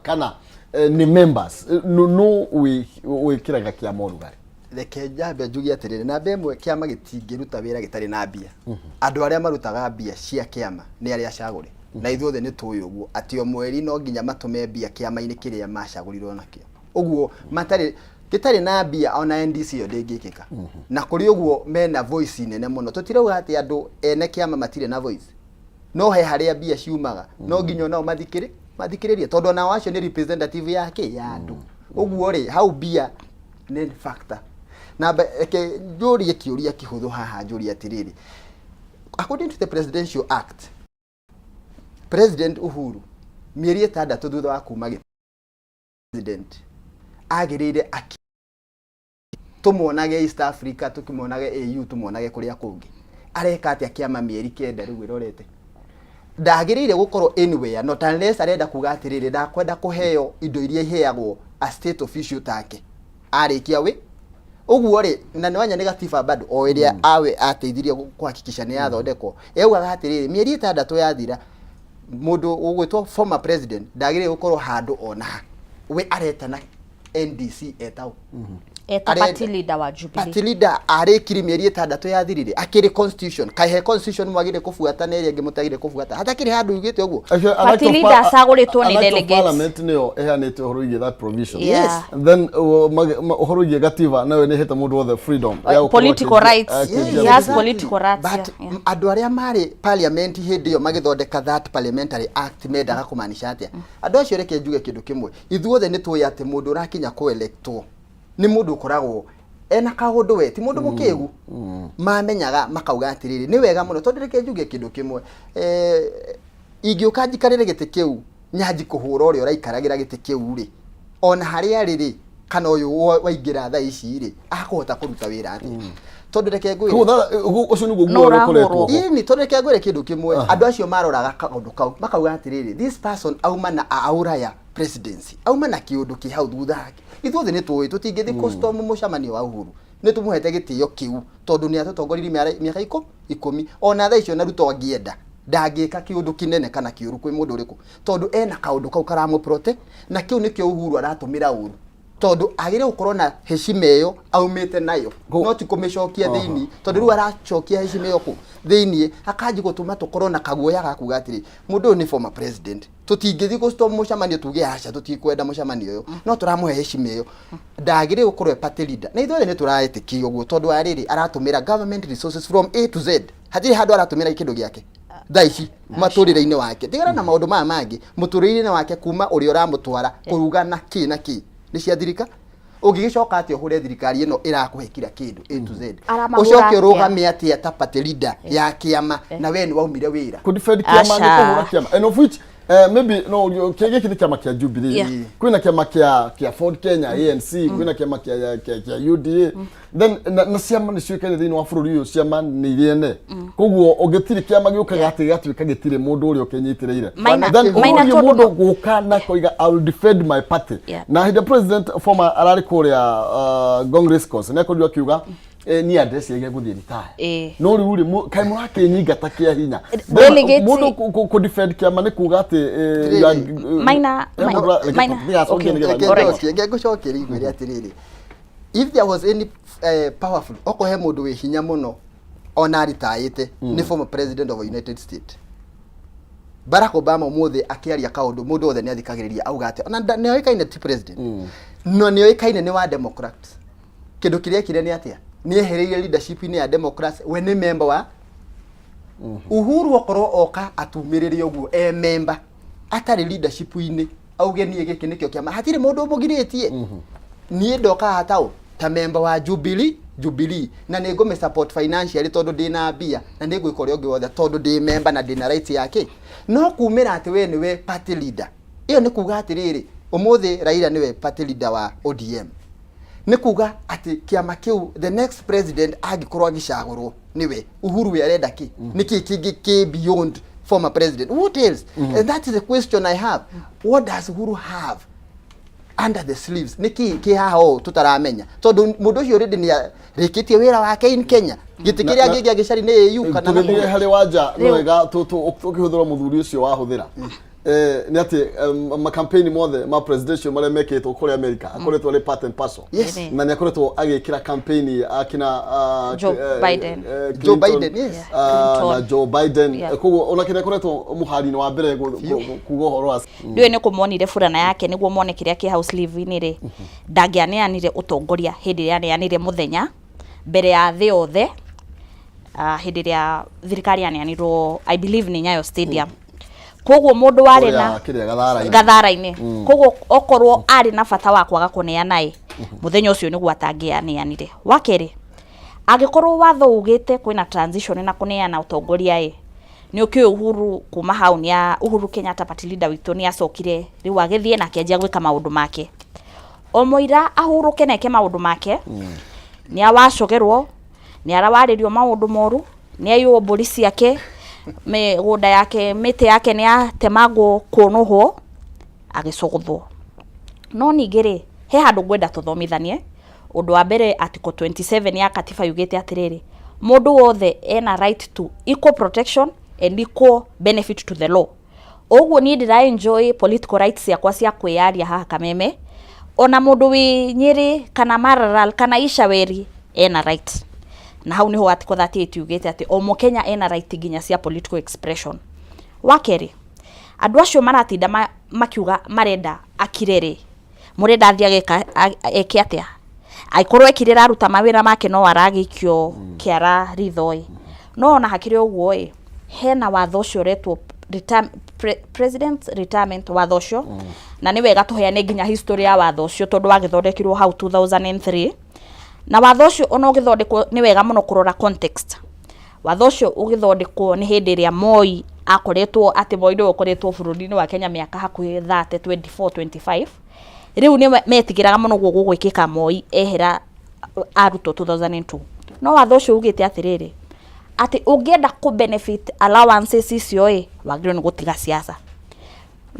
Kana nĩ members no wĩkĩraga kĩama ũrugarĩ? Reke njambe njuge atĩrĩrĩ, namba ĩmwe, kĩama gĩtingĩruta wĩra gĩtarĩ na mbia. Andũ arĩa marutaga mbia cia kĩama nĩ arĩa acagũre, na ithuothe nĩ tũĩ ũguo atĩ o mweri no nginya matũme mbia kĩama-inĩ kĩrĩa macagũrirwo nakĩo. Ũguo matarĩ gĩtarĩ na mbia, ona NDC ĩyo ndĩngĩkĩka. Na kũrĩ ũguo mena voice nene mũno. Tũtirauga atĩ andũ ene kĩama matirĩ na voice, no he harĩa mbia ciumaga, no nginya onao mathikĩrĩrie, tondũ onao acio nĩ representative ya kĩ ya andũ. Ũguo rĩ, hau mbia nĩ factor. Na reke njũrie kĩũria kĩhũthũ haha, njũrie atĩrĩrĩ, according to the Presidential Act, President Uhuru mĩeri 6 thutha wa kuma gĩ president agĩrĩire aki tũmuonage East Africa, tũkĩmuonage AU, tũmuonage kũrĩa kũngĩ. Areka atĩa kĩama mĩeri 9 rĩu ĩrorete? Ndagĩrĩire gũkorwo anywhere, not unless arenda kuga atĩrĩrĩ, ndakwenda kũheo indo iria iheagwo a state official take arĩkia wĩ ũguo rĩ. Na nĩ wanya nĩ gatiba bado o ĩrĩa awe ateithirie kũhakikisha nĩ yathondekwo, yaugaga atĩrĩrĩ, mĩeri 6 yathira, mũndũ ũgwĩtwo former president ndagĩrĩire gũkorwo handũ ona ha. We aretana NDC etagwo eta party leader wa Jubilee. Party leader arĩkiri mĩeri 6 yathirire akĩrĩ constitution kahe constitution mwagĩrĩire kũbuata na ĩrĩa ĩngĩ mũtagĩrĩire kũbuata, hatakĩrĩ handũ yugĩte ũguo. Party leader acagũrĩtwo nĩ delegates. Parliament nĩyo ĩheanĩte ũhoro wĩgiĩ that provision. Yeah. And then ũhoro wĩgiĩ gatiba nayo nĩ ĩhete mũndũ wothe freedom ya gũkorwo political rights. akĩnjia He has political political rights. But yeah. andũ arĩa marĩ parliament hĩndĩ ĩyo magĩthondeka that Parliamentary Act mendaga kũmanisha atĩa andũ acio? Reke njuge kĩndũ kĩmwe, ithuothe nĩ tũĩ atĩ mũndũ ũrakinya kũelectwo nĩ mũndũ ũkoragwo ena kaũndũ, we ti mũndũ mũkĩgu. Mamenyaga makauga atĩrĩrĩ, nĩ wega mũno, tondũ reke njuge kĩndũ kĩmwe, ingĩũka njikarĩre gĩtĩ kĩu, nyanji kũhũra ũrĩa ũraikaragĩra gĩtĩ kĩu rĩ, ona harĩa arĩ rĩ, kana ũyũ waingĩra thaa ici rĩ, akũhota kũruta wĩra atĩa? Tondũ reke ngwĩre, Koguo ũcio nĩguo No guoya ũrĩa ũrahũrwo. ũkoretwo ho. Ĩni, tondũ reke ngwĩre kĩndũ kĩmwe, andũ acio maroraga kaũndũ kau makauga atĩrĩrĩ, this person auma na aura ya presidency, auma na kĩũndũ kĩ hau thutha wake. Ithuothe nĩ tũĩ tũtingĩthiĩ kũ-storm mũcemanio wa Uhuru, nĩ tũmũhete gĩtĩo kĩu tondũ nĩ atũtongoririe mĩaka 10. Ona thaa icio na Ruto angĩenda ndangĩka kĩũndũ kĩnene kana kĩũru kwĩ mũndũ ũrĩkũ, tondũ ena kaũndũ kau karamũprote, na kĩu nĩkĩo Uhuru aratũmĩra ũru, tondũ agĩrĩire gũkorwo na heshima ĩyo aumĩte nayo, no ti kũmĩcokia thĩinĩ, tondũ rĩu aracokia heshima ĩyo kũ thĩinĩ, akanji gũtũma tũkorwo na kaguoya ga kuga atĩrĩ, mũndũ ũyũ nĩ former president, tũtingĩthiĩ gũ-storm mũcemanio tuge aca, tũtikwenda mũcemanio ũyũ, no tũramũhe heshima ĩyo. Ndagĩrĩire gũkorwo e party leader, na ithuothe nĩ tũraĩtĩkia ũguo, tondũ wa rĩrĩ, aratũmĩra government resources from A to Z. Hatirĩ handũ aratũmĩra kĩndũ gĩake thaa ici matũrĩre-inĩ wake, tigana na maũndũ maya mangĩ, mũtũrĩre-inĩ wake, kuma ũrĩa ũramũtwara kũruga na kĩ na kĩ nĩ cia thirika. Ũngĩgĩcoka atĩa ũhũre thirikari ĩno ĩrakũhe kila kĩndũ A to Z? Aramahũra Ũcoke atĩa? ũrũgame atĩa ta party leader ya kĩama na we nĩ waumire wĩra? Kudefend kĩama nĩ Aca. kũhũra kĩama, and of which maybe no gĩkĩ nĩ kĩama kĩa Jubilee. Kwĩna kĩama kĩa Ford Kenya, ANC, kwĩna kĩama kĩa UDA, then na ciama nĩ ciũĩkaine thĩinĩ wa bũrũri ũyũ, ciama nĩ irĩ ene. Koguo ũngĩtirĩ kĩama gĩũkaga atĩ gĩgatuĩka gĩtirĩ mũndũ ũrĩa ũkĩnyitĩrĩire. Maina- Then Maina ũhoro tondũ mũndũ gũka na koiga, "I will defend my party." Na hĩndĩ president former ararĩ kũrĩa Ngong Race Course, nĩ akorirwo akiuga, niĩ andeciagia gũthiĩ retire. No rĩu rĩ, kaĩ mũrakĩnyingata kĩa hinya? Then, Delegates- mũndũ kũ defend kĩama nĩ kuga atĩ Maina- Maina- okay. Reke Alright. njokie, reke ngũcokerie ngwĩre atĩrĩrĩ, if there was any powerful, okorwo he mũndũ wĩ hinya mũno ona aritayĩte, nĩ former president of the United States Barack Obama. Ũmũthĩ akĩaria kaũndũ, mũndũ wothe nĩ athikagĩrĩria auga atĩa. Ona nĩ oĩkaine ti president, no nĩ oĩkaine nĩ wa Democrats. Kĩndũ kĩrĩa ekire nĩ atĩa? Nĩ ehereire leadership-inĩ ya Democrats. We nĩ member wa Uhuru, okorwo oka atumĩrĩre ũguo e member atarĩ leadership-inĩ, auge niĩ gĩkĩ nĩkĩo kĩama, hatirĩ mũndũ ũmũgirĩtie. Niĩ ndoka haha ta member wa Jubilee na nĩ ngũmĩ support financially tondũ ndĩna mbia, na nĩ ngwĩka ũrĩa ũngĩ wothe tondũ ndĩ member na ndĩna right yake. No kumĩra atĩ we nĩwe party leader, ĩyo nĩ kuga atĩrĩrĩ, ũmũthĩ Raila nĩwe party leader wa ODM, nĩ kuga atĩ kĩama kĩu, the next president angĩkorwo agĩcagũrwo nĩwe. Uhuru we arenda kĩ? Nĩ kĩ kĩngĩ kĩ beyond former president? What else? And that is the question I have: what does Uhuru have under the sleeves? Nĩ kĩ kĩ haha ũũ tũtaramenya? Tondũ mũndũ ũcio already nĩ arĩkĩtie wĩra wake in Kenya. Gĩtĩ kĩrĩa angĩgĩa gĩcari nĩ AU kana Tũgĩthiĩ na harĩ wanja, nĩ Rĩu- wega tũkĩhũthĩra mũthuri ũcio wahũthĩra. Nĩ atĩ makampeni mothe ma presidential marĩa mekĩtwo kũrĩa America akoretwo arĩ part and parcel. Na nĩ akoretwo agĩkĩra campaign akina Joe Biden. Joe Clinton, Biden, yes. Clinton. Na Joe Biden. Koguo onake nĩ akoretwo mũhari-inĩ wa mbere kuga ũhoro wa Ndiũĩ nĩ kũmonire burana yake nĩguo mone kĩrĩa kĩ house leave-inĩ rĩ, ndangĩaneanire ũtongoria hĩndĩ ĩrĩa aneanire mũthenya mbere ya thĩ yothe, hĩndĩ ĩrĩa thirikari yaneanirwo, I believe nĩ Nyayo Stadium. Koguo mũndũ warĩ na kũrĩa kĩrĩa Gathara-inĩ. Gathara-inĩ. Koguo okorwo arĩ na bata wa kwaga kũneana ĩ, mũthenya ũcio nĩguo atangĩaneanire. Wa kerĩ, angĩkorwo watho ugĩte kwĩna transition na kũneana ũtongoria ĩ, nĩ ũkĩũĩ Uhuru kuma hau nĩ Uhuru Kenyatta party leader witũ nĩ acokire rĩu agĩthiĩ na akĩanjia gwĩka maũndũ make. O mũira ahurũke na eke maũndũ make, nĩ awacogerwo, nĩ arawarĩrio maũndũ moru, nĩ aiywo mbũri ciake, mĩgũnda yake, mĩtĩ yake nĩ yatemangwo kũnũhwo, agĩcũgũthwo. No ningĩ rĩ, he handũ ngwenda tũthomithanie. Ũndũ wa mbere, article 27 ya katiba yugĩte atĩrĩrĩ, mũndũ wothe ena right to equal protection and equal benefit to the law. Ũguo niĩ ndĩra enjoy political rights ciakwa cia kwĩyaria haha Kameme, ona mũndũ wĩ Nyĩrĩ kana Maralal kana Icaweri ena right. Na hau niho article 38 yugĩte atĩ o mũkenya ena right nginya cia political expression. Wa kerĩ, andũ acio maratinda makiuga marenda akire rĩ, mũrenda athiĩ ageka eke atĩa? Angĩkorwo ekire aruta mawĩra make no aragĩikio kĩara ritho ĩ. No ona hakĩrĩ ũguo ĩ, hena watho ũcio ũretwo president retirement watho ũcio, na nĩ wega tũheane nginya history ya watho ũcio tondũ wagĩthondekirwo hau 2003. Na watho ũcio ona ũgĩthondekwo nĩ wega mũno kũrora context. Watho ũcio ũgĩthondekwo nĩ hĩndĩ ĩrĩa Moi akoretwo, atĩ Moi nĩwe ũkoretwo bũrũri-inĩ wa Kenya mĩaka hakuhĩ 30, 24, 25. Rĩu nĩ metigĩraga mũno ũguo gũgwĩkĩka Moi ehera arutwo 2002. No watho ũcio ugĩte atĩrĩrĩ, atĩ ũngĩenda kũ benefit allowances icio ĩ, wagĩrĩirwo nĩ gũtiga siasa.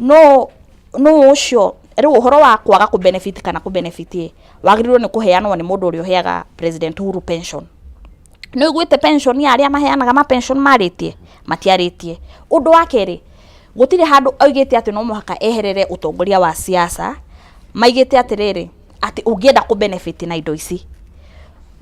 No ũcio rĩu ũhoro wa kwaga kũ benefit kana kũ benefit ĩ, wagĩrĩirwo nĩ kũheanwo nĩ mũndũ ũrĩa ũheaga President Uhuru pension. Nĩ ũiguĩte pension ya arĩa maheanaga ma pension marĩtie? Matiarĩtie. Ũndũ wa kerĩ, gũtirĩ handũ oigĩte atĩ no mũhaka eherere ũtongoria wa siasa. Maigĩte atĩrĩrĩ, atĩ ũngĩenda kũ benefit na indo ici,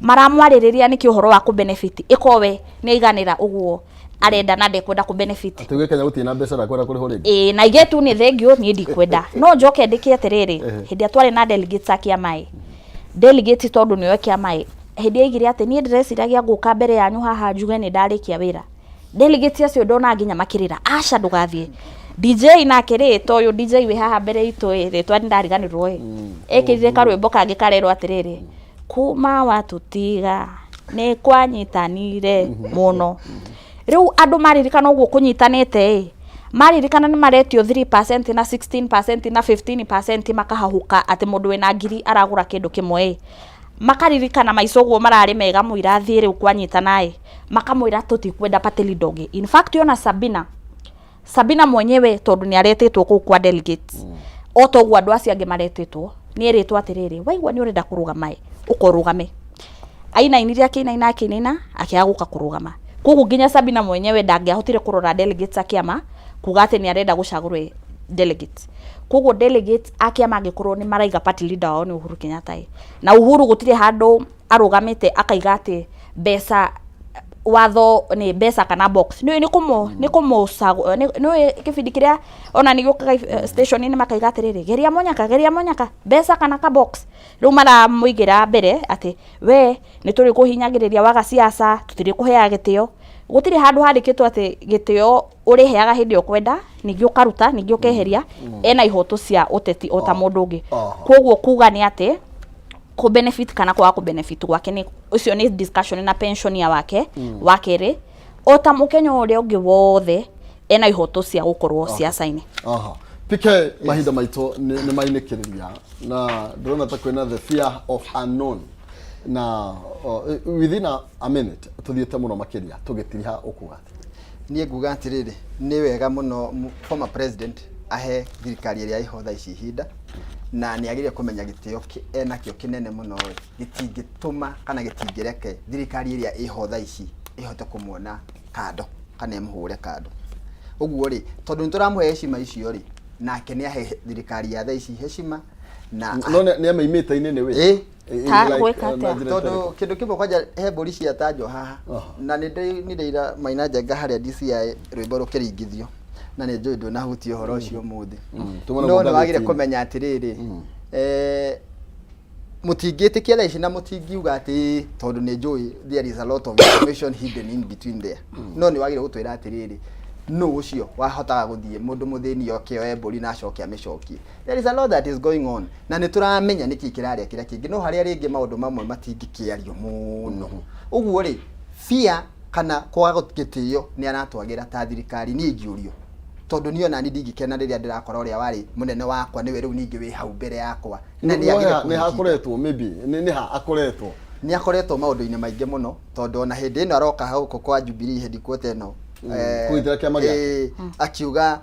maramwarĩrĩria nĩkĩ ũhoro wa kũ benefit ĩkorwo we nĩ aiganĩra ũguo arenda na ndekwenda kũ benefit. Atĩ uge Kenya gũtirĩ na mbeca, ndakwenda kũrĩhwo rĩngĩ. Ĩĩ, na igĩ tu nĩ thengio, niĩ ndikwenda. No njoke ndĩke atĩrĩrĩ, hĩndĩ ĩrĩa twarĩ na delegates a kĩama ĩ, delegates tondũ nĩo kĩama ĩ, hĩndĩ ĩrĩa aigire atĩ niĩ ndĩreciragia ngũka mbere yanyu haha njuge nĩ ndarĩkia wĩra, delegates acio ndona nginya makĩrĩra, aca ndũgathiĩ. DJ nake rĩ, ta ũyũ DJ wĩ haha mbere itũ ĩ, rĩtwa nĩ ndariganĩrwo ĩ, ekĩrire karwĩmbo kangĩ karerwo atĩrĩrĩ, kuma watũtiga nĩ kwanyitanire mũno. Rĩu andũ maririkana ũguo kũnyitanĩte ĩ, maririkana nĩ maretio 3% na 16% na 15%, makahahũka atĩ mũndũ wĩna ngiri aragũra kĩndũ kĩmwe ĩ, makaririkana maica ũguo mararĩ mega mũira athiĩ, rĩu kwanyitana ĩ, makamwĩra tũtikwenda party leader ũngĩ. In fact, ona Sabina mwenyewe, tondũ nĩ aretĩtwo kũu kwa delegates o toguo andũ acio angĩ maretĩtwo, nĩ erĩtwo atĩrĩrĩ, waigua nĩ ũrenda kũrũgama ĩ, ũka ũrũgame. Ainainire, akĩinaina, akĩinaina, akĩaga gũka kũrũgama. Koguo nginya Sabina mwenyewe ndangĩahotire kũrora delegates a kĩama kuga atĩ nĩ arenda gũcagũrwo delegates. Koguo delegates a kĩama angĩkorwo nĩ maraiga party leader wao nĩ Uhuru Kenyatta ĩ, na Uhuru gũtirĩ handũ arũgamĩte akaiga atĩ mbeca, watho nĩ mbeca kana box, nĩ nĩ kũmũ nĩ kũmũcagũ nĩ kĩbindi kĩrĩa ona nĩ gĩũkaga station-inĩ makaiga atĩrĩrĩ, geria mũnyaka, geria mũnyaka, mbeca kana ka box. Rĩu maramũigĩra mbere atĩ we nĩ tũrĩ kũhinyagĩrĩria waga siasa, tũtirĩ kũheaga gĩtĩo. Gũtirĩ handũ handĩkĩtwo atĩ gĩtĩo ũrĩheaga hĩndĩ ĩrĩa ũkwenda, ningĩ ũkaruta, ningĩ ũkeheria. Ena ihoto cia ũteti o ta mũndũ ũngĩ. Koguo kuga nĩ atĩ kũ benefit kana kwaga kũ benefit gwake nĩ ũcio nĩ discussion na pensioner wake. Wa kerĩ, o ta mũkenya ũrĩa ũngĩ wothe, ena ihoto cia gũkorwo siasa-inĩ. Aha. PK, mahinda maitũ nĩ mainĩkĩrĩria na ndĩrona ta kwĩna the fear of unknown na within a minute tũthiĩte mũno makĩria tũgĩtiriha, ũkuga atĩ Niĩ nguga atĩrĩrĩ, nĩ wega mũno former president ahe thirikari ĩrĩa ĩho thaa ici ihinda, na nĩ agĩrĩire kũmenya gĩtĩo enakĩo kĩnene mũno ĩ, gĩtingĩtũma kana gĩtingĩreke thirikari ĩrĩa ĩho thaa ici ĩhote kũmuona kando kana ĩmũhũre kando. Ũguo rĩ, tondũ nĩ tũramũhe heshima icio rĩ, nake nĩ ahe thirikari ya thaa ici heshima na No nĩ amaimĩte-inĩ nĩ wĩ. Ĩ. Ta gwĩka atĩa? Tondũ kĩndũ kĩmwe kwanja he mbũri ciatanjwo haha. Na nĩ ndĩnire Maina Njenga harĩa DCI rwĩmbo rũkĩringithio, na nĩ njũĩ ndũnahutia ũhoro ũcio ũmũthĩ. Tũmana No nĩ wagire ngathĩti-inĩ. Kũmenya atĩrĩrĩ, mũtingĩtĩkia thaa ici na mũtingiuga atĩ tondũ nĩ njũĩ there is a lot of information hidden in between there, no nĩ wagire gũtwĩra atĩrĩrĩ, nũ ũcio wahotaga gũthiĩ mũndũ mũthĩni oke oe mbũri na acoke amĩcokie. There is a lot that is going on na nĩ tũramenya nĩkĩ kĩrarĩa kĩrĩa kĩngĩ, no harĩa rĩngĩ maũndũ mamwe matingĩkĩario mũno. Ũguo rĩ, fear kana kwaga gĩtĩo nĩ aratwagĩra ta thirikari. Niĩ ingĩũrio, tondũ niĩ ona niĩ ndingĩkena rĩrĩa ndĩrakora ũrĩa warĩ mũnene wakwa nĩwe rĩu ningĩ wĩ hau mbere yakwa na nĩ agire Nĩ kũhe hakoretwo maybe nĩ ha akoretwo. Nĩ akoretwo maũndũ-inĩ maingĩ mũno, tondũ ona hĩndĩ ĩno aroka gũkũ kwa Jubilee headquarter ĩno, Kũgitĩra kĩama gĩake. Akiuga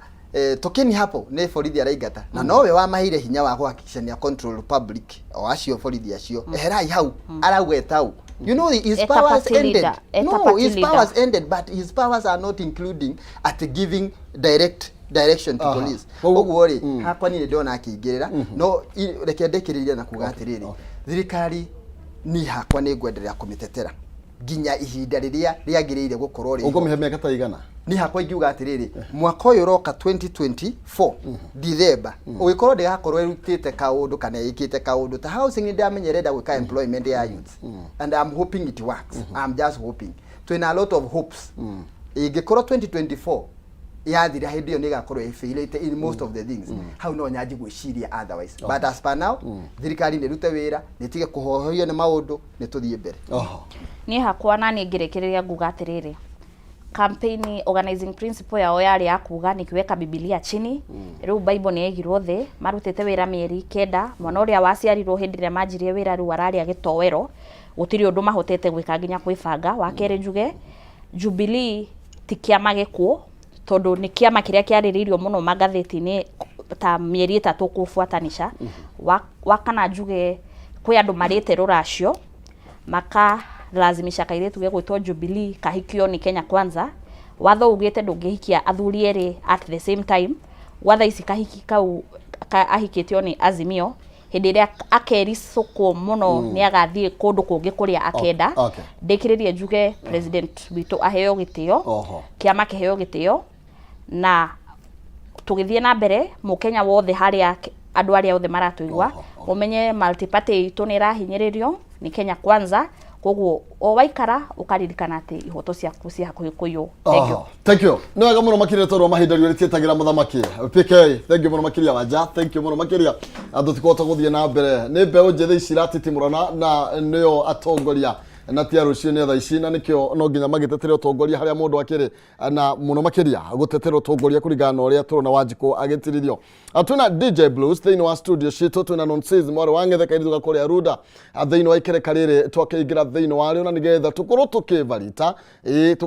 tokeni hapo nĩ borithi araingata, na nowe wamaheire hinya wa kuhakikisha nĩ control public o acio borithi acio eherai hau arauga etau. You know his Eta powers party ended. Leader. Eta No, party his leader. powers ended, but his powers are not including at giving direct direction to police. Ũguo rĩ, hakwa niĩ ndĩrona akĩingĩrĩra, no reke ndĩkĩrĩrie na kuga atĩrĩrĩ, thirikari niĩ hakwa nĩ ngwenderea kũmĩtetera nginya ihinda rĩrĩa rĩagĩrĩire gũkorwo rĩ. Ũkũmĩhe mĩaka ta igana? Niĩ hakwa ingiuga atĩrĩrĩ, mwaka ũyũ ũroka 2024 December ũgĩkorwo ndĩgakorwo ĩrutĩte kaũndũ kana ĩkĩte kaũndũ ta housing, nĩ ndamenya ĩrenda gwĩka employment ya youths and I'm hoping it works. I'm just hoping, twĩna a lot of hopes. Ĩngĩkorwo 2024 yathira hĩndĩ ĩyo nĩ ĩgakorwo ĩfailĩte in most of the things, hau no nyanji gwĩciria otherwise, but as per now thirikari nĩ ĩrute wĩra, nĩ ĩtige kũhohohio nĩ maũndũ, nĩ tũthiĩ mbere. Oho. Niĩ hakwa na niĩ ngĩrĩkĩrĩria nguga atĩrĩrĩ, campaign organizing principle yao yarĩ ya kuga nikiweka Bibilia chini. Rĩu Bible nĩ yaigirwo thĩ. Marutĩte wĩra mĩeri 9. Mwana ũrĩa waciarirwo hĩndĩ ĩrĩa manjirie wĩra rĩu ararĩa gĩtoero. Gũtirĩ ũndũ mahotete gwĩka nginya kwĩbanga. Wa kerĩ njuge Jubilee ti kĩama gĩkuũ, tondũ nĩ kĩama kĩrĩa kĩarĩrĩirio mũno magathĩti-inĩ ta mĩeri 3 kũbuatanisha. Wa kana njuge kwĩ andũ marĩte rũracio makalazimisha kairĩtu gegwĩtwo Jubilee kahikio nĩ Kenya Kwanza. Watho ugĩte ndũngĩhikia athuri erĩ at the same time. Gwa thaa ici kahiki kau ahikĩtio nĩ Azimio. Hĩndĩ ĩrĩa akericũkwo mũno nĩ agathiĩ kũndũ kũngĩ kũrĩa akenda. Ndĩkĩrĩrie njuge president witũ aheo gĩtĩo, kĩama kĩheo gĩtĩo, na tũgĩthiĩ na mbere mũkenya wothe harĩa andũ arĩa othe maratũigua mũmenye multi-party itũ nĩ ĩrahinyĩrĩrio nĩ Kenya Kwanza. Koguo o waikara ũkaririkana atĩ ihoto ciaku ci hakuhĩ kũiywo. Thank you. Oho. Thank you. Nĩ wega mũno makĩria tondũ wa mahinda rĩu rĩtiĩtagĩra mũthamaki. PK, thank you mũno makĩria. Wanja, thank you mũno makĩria. Andũ tikũhota gũthiĩ na mbere. Nĩ mbeũ njĩthĩ ici iratitimũrana na nĩo atongoria na ti a rũciũ, nĩ a thaa ici, na nĩkĩo no nginya magĩtetere ũtongoria harĩa mũndũ akĩrĩ, na mũno makĩria gũtetera ũtongoria kũringana na ũrĩa tũrona Wanjikũ agĩtirithio. Twĩna DJ Blues thĩinĩ wa studio citũ, twĩna Nonsis mwarĩ wa Ng'ethe kairĩtu gakũrĩa Runda thĩinĩ wa ikereka rĩrĩ twakĩingĩra thĩinĩ warĩo na nĩgetha tũkorwo tũkĩbarita. Ĩĩ.